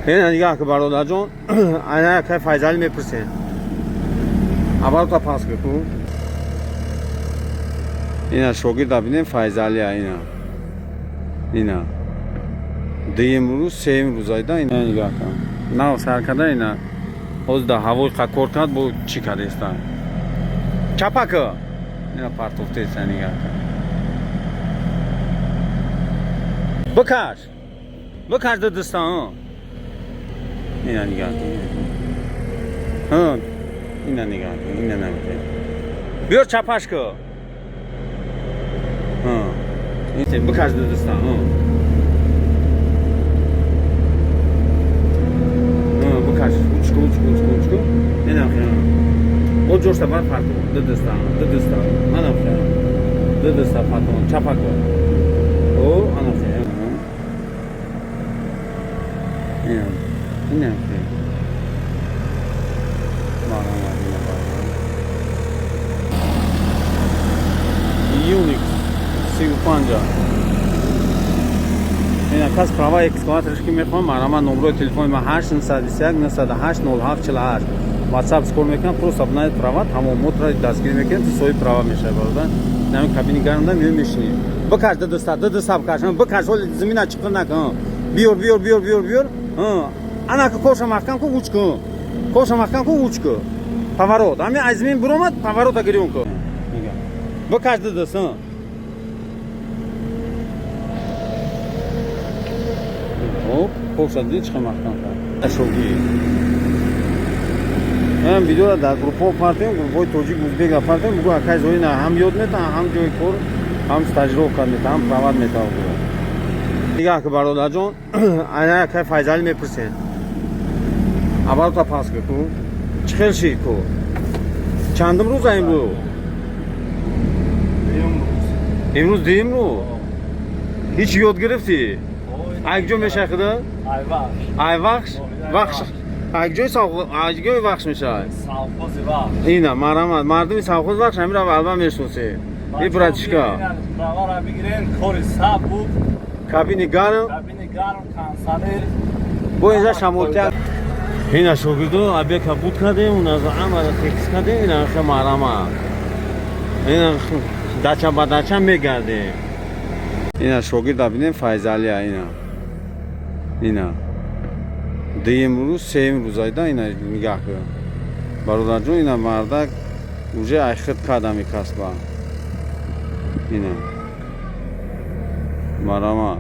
Ина нигоҳ ки, бародарҷон, ана якай Файзалӣ мепурсем. Оборота пас ку. Ина шогирда бинем, Файзалия ина. Ина. Дуюм рӯз, сеюм рӯз айда ина нигоҳ кун. Нав сар карда ина. Ҳозир дар ҳавои кор кард, бо чӣ кардеста? Чапака. Ина партофтеса, нигоҳ кун. Бикаш. Бикаш ду дастан. Ина нигоҳ кун. Ҳа, ина нигоҳ кун, ина нигоҳ. Биёр, чапаш ку. Ҳа. Бикаш ду дастан. Ҳа. Ҳа, бикаш. Учку, учку, учку, учку. Ина хе. О ҷошта бар парту. Ду дастан, ду дастан. Ана хе. Ду даста парту. Чапа ку. О, ана хе. Ина. Ина хе. Марҳамат, ина барҳамат. Юникс 35. Ина кас права экскаваторш ки мехоҳам, марҳамат, номрои телефони ман 8 921 908 07 48. WhatsApp скор мекунам, просто обновить права, тамом, мотра дастгирӣ мекунем, ту соҳиби права мешавӣ, бародар. Нами кабини гармда меои мешинӣ. Бикаш ду даста, ду даста бикаш, бикаш, ҳоли замина чиқир накун. Биёр, биёр, биёр, биёр, биёр. Ана ки коша маҳкам кун, уч кун. Коша маҳкам кун, уч кун. Поворот. Ҳамин аз замин биромад, поворота гирён кун. Бикаш ду даст. Хоп, коша дидӣ чӣ маҳкам кард. Шогӣ. Ман видеоро дар группҳо партем, группҳои тоҷик, узбека партем, бугӯ акай Зоина ҳам ёд метаҳам, ҳам ҷои кор, ҳам стажировка метаҳам, ҳам прават метаҳам. Нигоҳ ки, бародарҷон, ана якай Файзалӣ мепурсем. Оборота пас ку. Чӣ хел шид ку? Чандум рӯза имрӯз? Имрӯз дуюм рӯз. Ҳеҷ ёд гирифтӣ? Айкҷо мешавад худа? Айвахш. Айвахш? Вахш. Айкҷои айкҷои Вахш мешавад? Совхози Вахш. Ина марҳамат, мардуми совхоз Вахш ҳамира алба мешиносед. И братишка. Правара бигирен, кори саб буд. Кабини гарм. Кабини гарм, кондиционер. Бо инҷа шамолтия. Ина шогирдо обека буд кардем, уназо амара текс кардем, ина хе марҳамат. Ина дача ба дача мегардем. Ина шогирда бинем, Файзалия ина. Ина. Дуюм рӯз, сеюм рӯз айда ина нигоҳ кун. Бародарҷон, ина мардак уже айхид кардами касба. Ина. Марҳамат.